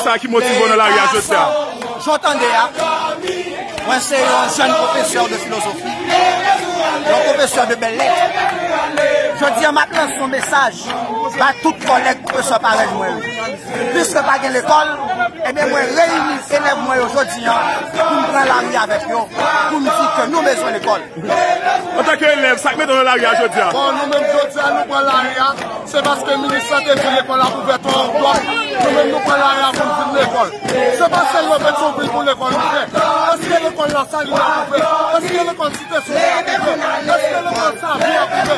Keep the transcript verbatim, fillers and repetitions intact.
Sa ki motive w nan lari a jodi a? Jan w tande a, mwen se yon jèn pwofesè de filozofi, yon pwofesè de bèl lèt. Jodi a, m ap lanse yon mesaj ba tout kòlèg pwofesè parèy mwen yo. Piske pa gen lekòl, ebyen, mwen reyini elèv mwen yo jodi a pou m pran lari avèk yo, pou m di ke nou bezwen lekòl. Antanke elèv, sa k mete w nan lari a jodi a? Bon, nou menm jodi a, nou pran lari a, se paske minis la te di lekòl ap ouvè twò twòp. Nou menm nou pran lari a pou n vin lekòl. Se pa sèlman Petyonvil pou lekòl ouvè. Èske lekòl Lasalin ap ouvè? Èske lekòl Site Solèy ap ouvè? Èske lekòl Savyen ap ouvè?